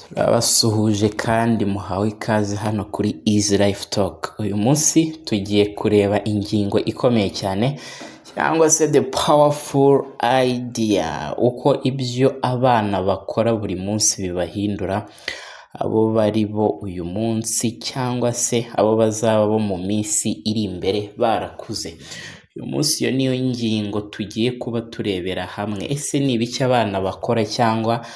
Turabasuhuje kandi muhawe ikaze hano kuri Easy Life Talk. Uyu munsi tugiye kureba ingingo ikomeye cyane cyangwa se the powerful idea, uko ibyo abana bakora buri munsi bibahindura abo bari bo uyu munsi cyangwa se abo bazaba bo mu minsi iri imbere barakuze. Uyu munsi iyo niyo ngingo tugiye kuba turebera hamwe. Ese ni ibiki abana bakora cyangwa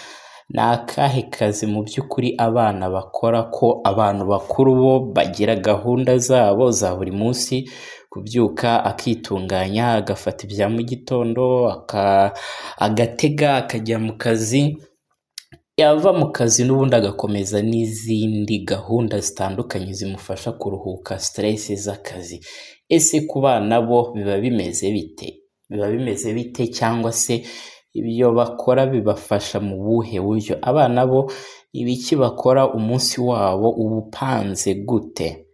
ni akahe kazi mu by'ukuri abana bakora, ko abantu bakuru bo bagira gahunda zabo za buri munsi, kubyuka akitunganya, agafata ibya mu gitondo, agatega akajya mu kazi, yava mu kazi n'ubundi agakomeza n'izindi gahunda zitandukanye zimufasha kuruhuka stress z'akazi. Ese ku bana bo biba bimeze bite? Biba bimeze bite cyangwa se ibyo bakora bibafasha mu buhe buryo? Abana bo ibiki bakora, umunsi wabo uba upanze gute?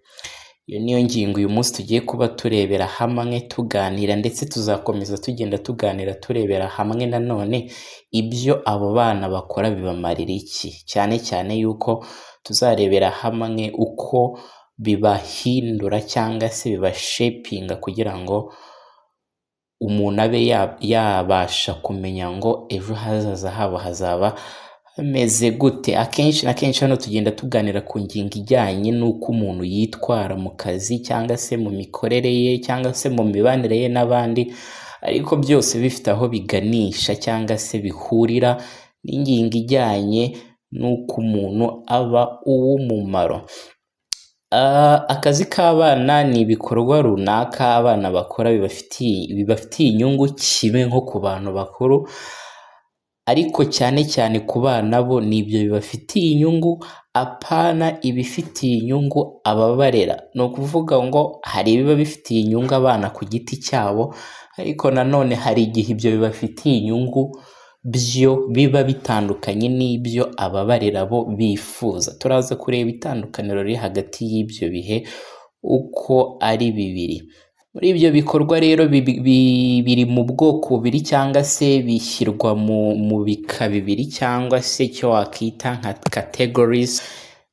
Iyo niyo ngingo uyu munsi tugiye kuba turebera hamwe tuganira, ndetse tuzakomeza tugenda tuganira turebera hamwe nanone ibyo abo bana bakora bibamarira iki, cyane cyane yuko tuzarebera hamwe uko bibahindura cyangwa se bibashapinga kugira ngo umuntu abe yabasha kumenya ngo ejo hazaza habo hazaba hameze gute. Akenshi na kenshi hano tugenda tuganira ku ngingo ijyanye n'uko umuntu yitwara mu kazi cyangwa se mu mikorere ye cyangwa se mu mibanire ye n'abandi, ariko byose bifite aho biganisha cyangwa se bihurira n'ingingo ijyanye n'uko umuntu aba uw'umumaro. Akazi k'abana ni ibikorwa runaka abana bakora bibafitiye inyungu kimwe nko ku bantu bakuru, ariko cyane cyane ku bana bo ni ibyo bibafitiye inyungu, apana ibifitiye inyungu ababarera. Ni ukuvuga ngo hari ibiba bifitiye inyungu abana ku giti cyabo, ariko nanone hari igihe ibyo bibafitiye inyungu byo biba bitandukanye n'ibyo ababarera bo bifuza. Turaza kureba itandukaniro riri hagati y'ibyo bihe uko ari bibiri. Muri ibyo bikorwa rero biri mu bwoko bubiri cyangwa se bishyirwa mu bika bibiri cyangwa se icyo wakita nka categories.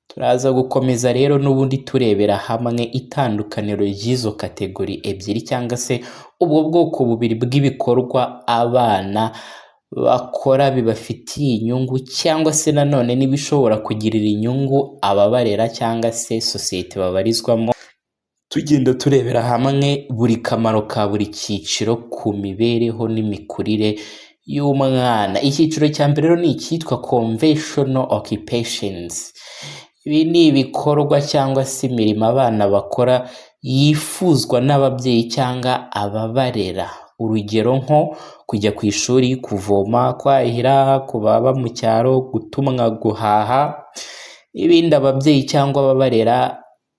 Turaza gukomeza rero n'ubundi turebera hamwe itandukaniro ry'izo category ebyiri cyangwa se ubwo bwoko bubiri bw'ibikorwa abana bakora bibafitiye inyungu, cyangwa se nanone n'ibishobora kugirira inyungu ababarera cyangwa se sosiyete babarizwamo. Tugenda turebera hamwe buri kamaro ka buri cyiciro ku mibereho n'imikurire y'umwana. Icyiciro cya mbere rero ni icyitwa conventional occupations. Ibi ni ibikorwa cyangwa se imirimo abana bakora yifuzwa n'ababyeyi cyangwa ababarera. Urugero nko kujya ku ishuri, kuvoma, kwahira, ku baba mu cyaro, gutumwa guhaha, n'ibindi ababyeyi cyangwa ababarera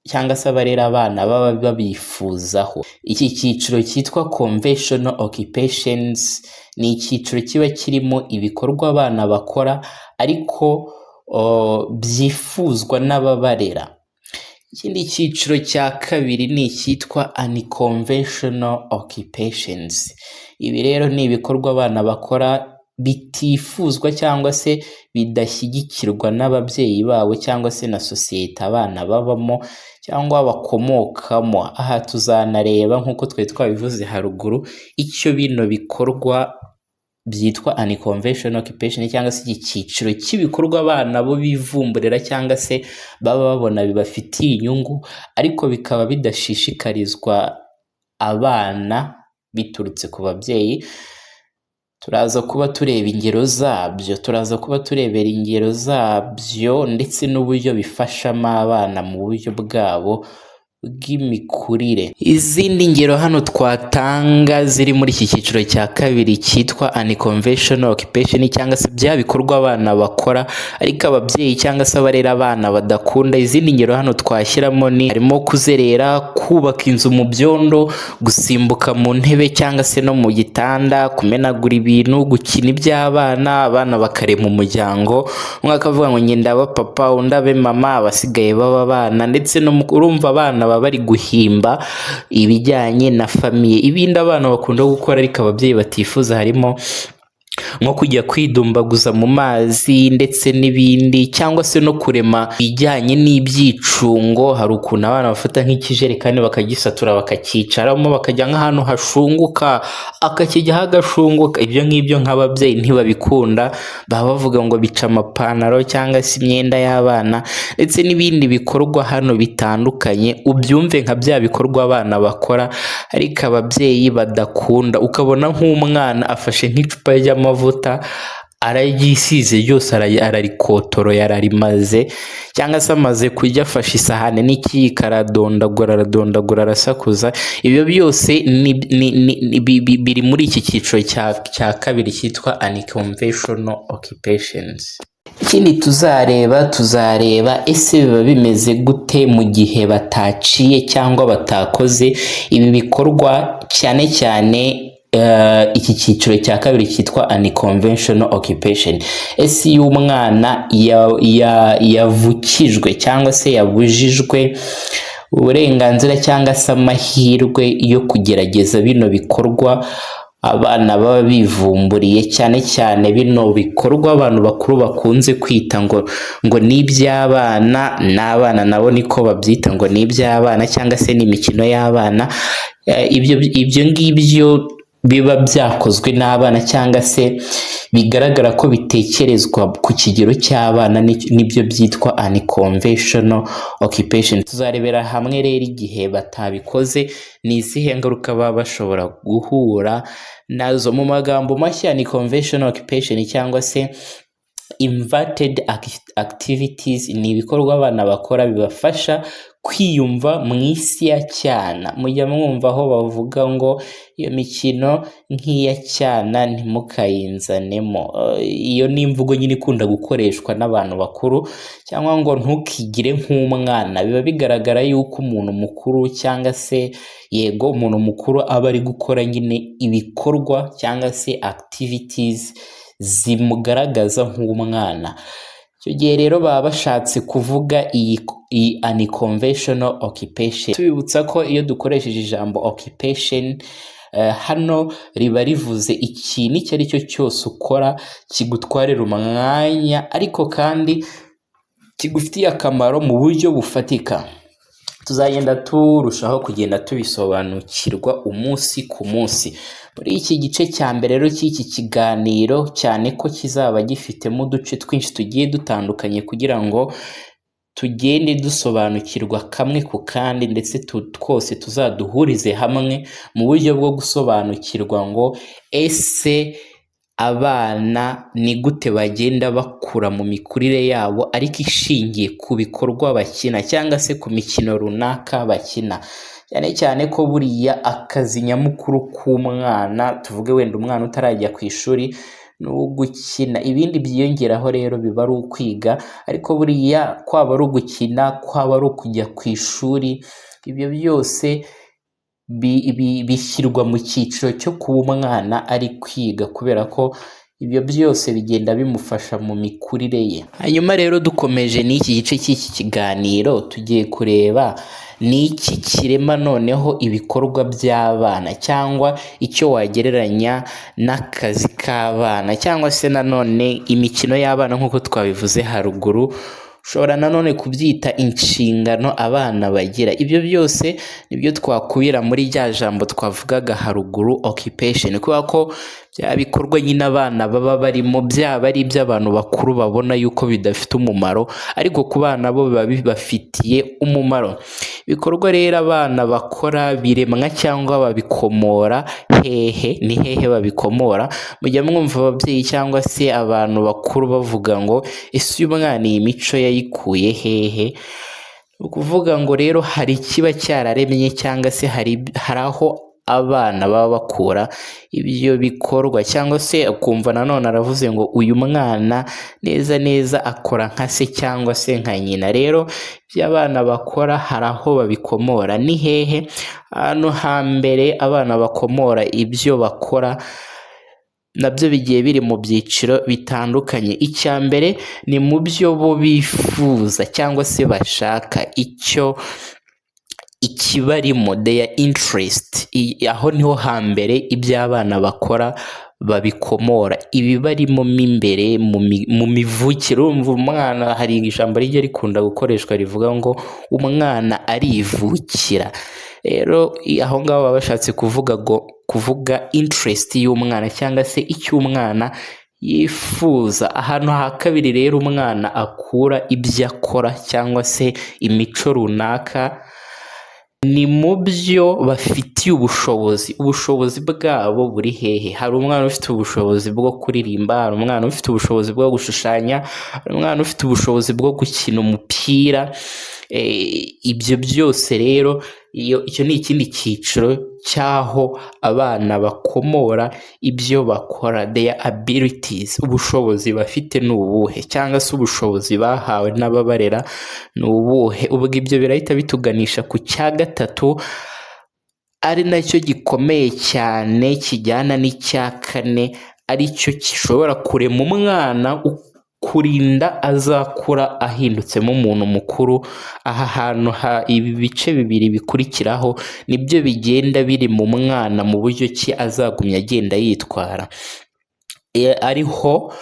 cyangwa se abarera abana baba babifuzaho. Iki cyiciro cyitwa conventional occupations ni icyiciro kiba kirimo ibikorwa abana bakora ariko byifuzwa n'ababarera. Ikindi cyiciro cya kabiri ni icyitwa unconventional occupations. Ibi rero ni ibikorwa abana bakora bitifuzwa cyangwa se bidashyigikirwa n'ababyeyi babo cyangwa se na sosiyete abana babamo cyangwa bakomokamo. Aha tuzanareba, nk'uko twari twabivuze haruguru, icyo bino bikorwa byitwa unconventional occupation cyangwa se iki cyiciro cy'ibikorwa abana bo bivumburira cyangwa se baba babona bibafitiye inyungu, ariko bikaba bidashishikarizwa abana biturutse ku babyeyi. Turaza kuba tureba ingero zabyo, turaza kuba turebera ingero zabyo ndetse n'uburyo bifashamo abana mu buryo bwabo bw'imikurire. Izindi ngero hano twatanga ziri muri iki cyiciro cya kabiri cyitwa unconventional occupation cyangwa se bya bikorwa abana bakora ariko ababyeyi cyangwa se abarera abana badakunda, izindi ngero hano twashyiramo ni harimo kuzerera, kubaka inzu mu byondo, gusimbuka mu ntebe cyangwa se no mu gitanda, kumenagura ibintu, gukina iby'abana, abana bakarema umuryango, umwe akavuga ngo njye ndaba papa, undi abe mama, abasigaye baba abana, ndetse no urumva abana baba bari guhimba ibijyanye na famille. Ibindi abana bakunda gukora ariko ababyeyi batifuza harimo Nko kujya kwidumbaguza mu mazi ndetse n'ibindi, cyangwa se no kurema ibijyanye n'ibyicungo. Hari ukuntu abana bafata nk'ikijerekani bakagisatura, bakacyicaramo, bakajya nk'ahantu hashunguka, akakijyaho agashunguka. Ibyo ngibyo nk'ababyeyi ntibabikunda, baba bavuga ngo bica amapantaro cyangwa se imyenda y'abana, ndetse n'ibindi bikorwa hano bitandukanye. Ubyumve nka bya bikorwa abana bakora ariko ababyeyi badakunda. Ukabona nk'umwana afashe nk'icupa ry'amavuta, araryisize ryose, ararikotoroye, ararimaze, cyangwa se amaze kurya, afashe isahani n'ikiyiko, aradondagura, aradondagura, arasakuza. Ibyo byose biri muri iki cyiciro cya kabiri cyitwa unconventional occupations. Ikindi tuzareba, ese biba bimeze gute mu gihe bataciye cyangwa batakoze ibi bikorwa, cyane cyane iki cyiciro cya kabiri cyitwa unconventional occupation? Ese iyo umwana yavukijwe cyangwa se yabujijwe uburenganzira cyangwa se amahirwe yo kugerageza bino bikorwa abana baba bivumburiye, cyane cyane bino bikorwa abantu bakuru bakunze kwita ngo ni iby'abana, n'abana nabo niko babyita ngo ni iby'abana cyangwa se ni imikino y'abana, ibyo ngibyo biba byakozwe n'abana cyangwa se bigaragara ko bitekerezwa ku kigero cy'abana, nibyo byitwa unconventional occupation. Tuzarebera hamwe rero igihe batabikoze ni izihe ngaruka baba bashobora guhura nazo. Mu magambo mashya, unconventional occupation cyangwa se inverted activities ni ibikorwa abana bakora bibafasha kwiyumva mu isi ya cyana. Mujya mwumva aho bavuga ngo iyo mikino nk'iya cyana ntimukayinzanemo. Iyo ni imvugo nyine ikunda gukoreshwa n'abantu bakuru, cyangwa ngo ntukigire nk'umwana. Biba bigaragara yuko umuntu mukuru, cyangwa se yego umuntu mukuru, aba ari gukora nyine ibikorwa cyangwa se activities zimugaragaza nk'umwana. Icyo gihe rero baba bashatse kuvuga iyi unconventional occupation. Tubibutsa ko iyo dukoresheje ijambo occupation hano, riba rivuze ikintu icyo ari cyo cyose ukora kigutwarira umwanya ariko kandi kigufitiye akamaro mu buryo bufatika. Tuzagenda turushaho kugenda tubisobanukirwa umunsi ku munsi. Muri iki gice cya mbere rero cy'iki kiganiro, cyane ko kizaba gifitemo uduce twinshi tugiye dutandukanye kugira ngo tugende dusobanukirwa kamwe ku kandi, ndetse twose tuzaduhurize hamwe mu buryo bwo gusobanukirwa ngo ese abana ni gute bagenda bakura mu mikurire yabo ariko ishingiye ku bikorwa bakina cyangwa se ku mikino runaka bakina. Cyane cyane ko buriya akazi nyamukuru k'umwana, tuvuge wenda umwana utarajya ku ishuri, ni ugukina. Ibindi byiyongeraho rero biba ari ukwiga, ariko buriya kwaba ari ugukina, kwaba ari ukujya ku ishuri, ibyo byose bishyirwa mu cyiciro cyo kuba umwana ari kwiga, kubera ko ibyo byose bigenda bimufasha mu mikurire ye. Hanyuma rero dukomeje n'iki gice cy'iki kiganiro, tugiye kureba ni iki kirema noneho ibikorwa by'abana, cyangwa icyo wagereranya n'akazi k'abana, cyangwa se nanone imikino y'abana nk'uko twabivuze haruguru. Ushobora nanone kubyita inshingano abana bagira. Ibyo byose nibyo twakubira muri rya jambo twavugaga haruguru, occupation, kubera ko bya bikorwa nyine abana baba barimo, byaba ari iby'abantu bakuru babona yuko bidafite umumaro, ariko ku bana bo biba bibafitiye umumaro. Ibikorwa rero abana bakora biremwa cyangwa babikomora hehe? Ni hehe babikomora? Mujya mwumva ababyeyi cyangwa se abantu bakuru bavuga ngo ese uyu mwana iyi mico yayikuye hehe? Ni ukuvuga ngo rero hari ikiba cyararemye, cyangwa se hari aho abana baba bakura ibyo bikorwa, cyangwa se ukumva nanone aravuze ngo uyu mwana neza neza akora nka se cyangwa se nka nyina. Rero ibyo abana bakora hari aho babikomora. Ni hehe? Ahantu hambere abana bakomora ibyo bakora nabyo bigiye biri mu byiciro bitandukanye. Icya mbere ni mu byo bo bifuza cyangwa se bashaka, icyo ikibarimo, their interest. Aho niho hambere ibyo abana bakora Babikomora ibibarimo mo imbere mu mivukire. Urumva umwana, hari ijambo rijya rikunda gukoreshwa rivuga ngo umwana arivukira. Rero aho ngaho baba bashatse kuvuga ngo kuvuga interest y'umwana cyangwa se icyo umwana yifuza. Ahantu ha kabiri rero umwana akura ibyo akora cyangwa se imico runaka ni mu byo bafitiye ubushobozi. Ubushobozi bwabo buri hehe? Hari umwana ufite ubushobozi bwo kuririmba, hari umwana ufite ubushobozi bwo gushushanya, hari umwana ufite ubushobozi bwo gukina umupira. Ibyo byose rero, iyo icyo ni ikindi cyiciro cy'aho abana bakomora ibyo bakora, their abilities. Ubushobozi bafite ni ubuhe, cyangwa se ubushobozi bahawe n'ababarera ni ubuhe? Ubwo ibyo birahita bituganisha ku cya gatatu, ari nacyo gikomeye cyane, kijyana n'icya kane, aricyo gishobora kurema umwana kurinda azakura ahindutsemo umuntu mukuru. Aha hantu ha ibi bice bibiri bikurikiraho nibyo bigenda biri mu mwana mu buryo ki azagumya agenda yitwara. Ariho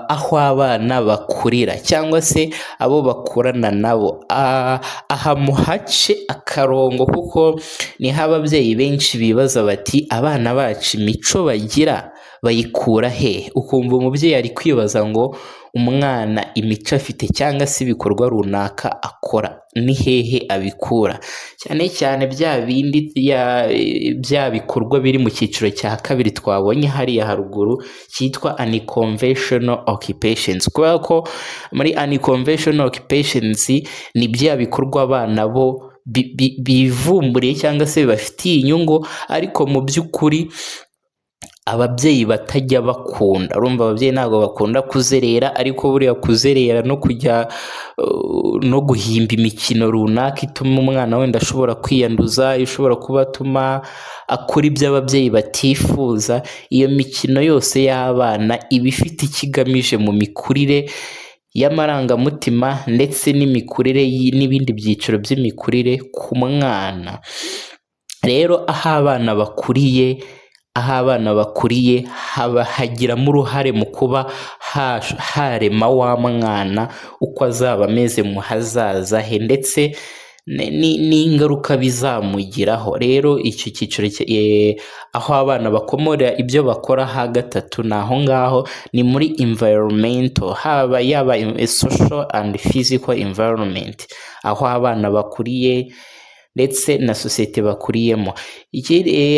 aho abana bakurira cyangwa se abo bakurana nabo. Aha muhace akarongo, kuko niho ababyeyi benshi bibaza bati: "Abana bacu imico bagira bayikura he?" Ukumva umubyeyi ari kwibaza ngo umwana imico afite cyangwa se ibikorwa runaka akora ni hehe abikura, cyane cyane bya bindi bya bikorwa biri mu cyiciro cya kabiri twabonye hariya haruguru cyitwa unconventional occupations, kubera ko muri unconventional occupations ni bya bikorwa abana bo bivumburiye cyangwa se bibafitiye inyungu, ariko mu by'ukuri ababyeyi batajya bakunda. Urumva ababyeyi ntabwo bakunda kuzerera, ariko buriya kuzerera no kujya no guhimba imikino runaka ituma umwana wenda ashobora kwiyanduza, ishobora kuba atuma akora ibyo ababyeyi batifuza, iyo mikino yose y'abana iba ifite icyo igamije mu mikurire y'amarangamutima ndetse n'imikurire n'ibindi byiciro by'imikurire ku mwana. Rero aho abana bakuriye haba hagiramo uruhare mu kuba harema wa mwana uko azaba ameze mu hazaza he, ndetse n'ingaruka bizamugiraho. Rero icyo cyiciro, aho abana bakomora ibyo bakora ha gatatu, ni aho ngaho, ni muri environmental, haba yaba social and physical environment, aho abana bakuriye ndetse na sosiyete bakuriyemo.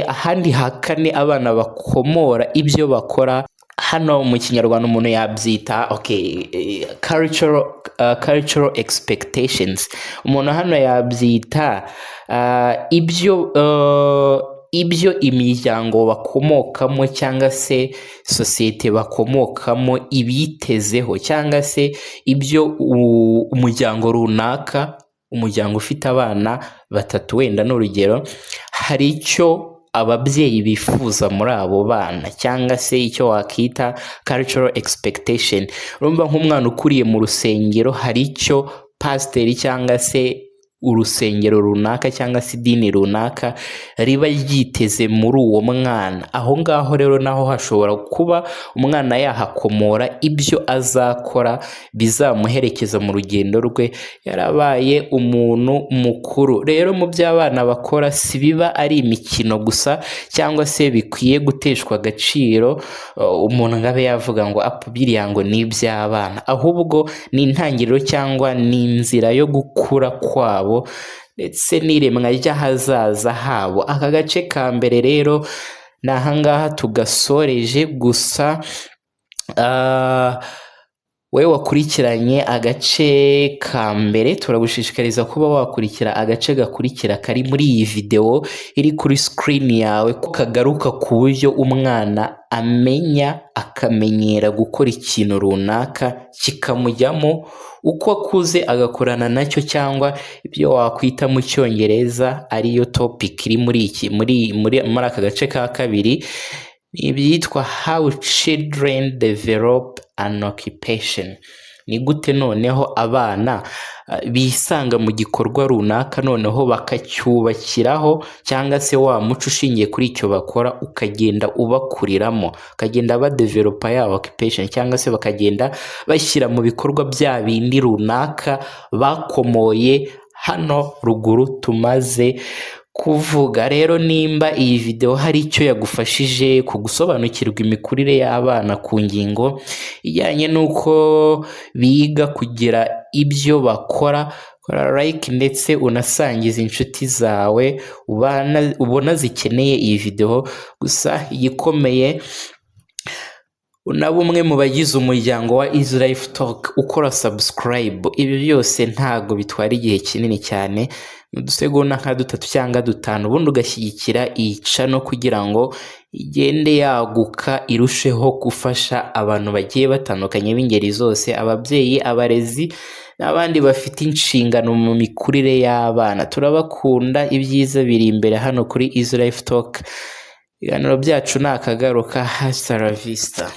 Ahandi ha kane abana bakomora ibyo bakora, hano mu Kinyarwanda umuntu yabyita, okay, cultural expectations. Umuntu hano yabyita ibyo imiryango bakomokamo cyangwa se sosiyete bakomokamo ibitezeho, cyangwa se ibyo umuryango runaka, umuryango ufite abana batatu wenda ni urugero, hari icyo ababyeyi bifuza muri abo bana, cyangwa se icyo wakita cultural expectation. Urumva nk'umwana ukuriye mu rusengero, hari icyo pasiteri cyangwa se urusengero runaka cyangwa se idini runaka riba ryiteze muri uwo mwana. Aho ngaho rero naho hashobora kuba umwana yahakomora ibyo azakora bizamuherekeza mu rugendo rwe yarabaye umuntu mukuru. Rero mu byo abana bakora si biba ari imikino gusa cyangwa se bikwiye guteshwa agaciro, umuntu ngo abe yavuga ngo apu biriya ngo ni iby'abana, ahubwo ni intangiriro cyangwa ni inzira yo gukura kwabo ndetse n'iremwa ry'ahazaza habo. Aka gace ka mbere rero ni ahangaha tugasoreje. Gusa wowe wakurikiranye agace ka mbere, turagushishikariza kuba wakurikira agace gakurikira kari muri iyi videwo iri kuri screen yawe, ko kagaruka ku buryo umwana amenya akamenyera gukora ikintu runaka kikamujyamo uko akuze agakorana nacyo, cyangwa ibyo wakwita mu Cyongereza, ariyo topic iri muri iki muri muri muri aka gace ka kabiri, ni ibyitwa "How children develop an occupation". Ni gute noneho abana bisanga mu gikorwa runaka, noneho bakacyubakiraho, cyangwa se wa muco ushingiye kuri icyo bakora ukagenda ubakuriramo, bakagenda badevelopa ya occupation, cyangwa se bakagenda bashyira mu bikorwa bya bindi runaka bakomoye hano ruguru tumaze kuvuga? Rero nimba iyi video hari icyo yagufashije ku gusobanukirwa imikurire y'abana ku ngingo ijyanye n'uko biga kugira ibyo bakora, kora like ndetse unasangize inshuti zawe ubona zikeneye iyi video. Gusa igikomeye, unaba umwe mu bagize umuryango wa Easy Life Talk ukora subscribe. Ibi byose ntago bitwara igihe kinini cyane, mu dusegonda nka 3 cyangwa 5, ubundi ugashyigikira iyi channel kugira ngo igende yaguka, irusheho gufasha abantu bagiye batandukanye b'ingeri zose, ababyeyi, abarezi n'abandi bafite inshingano mu mikurire y'abana. Turabakunda, ibyiza biri imbere hano kuri Easy Life Talk. Ibiganiro byacu ni akagaruka. Hasta la vista.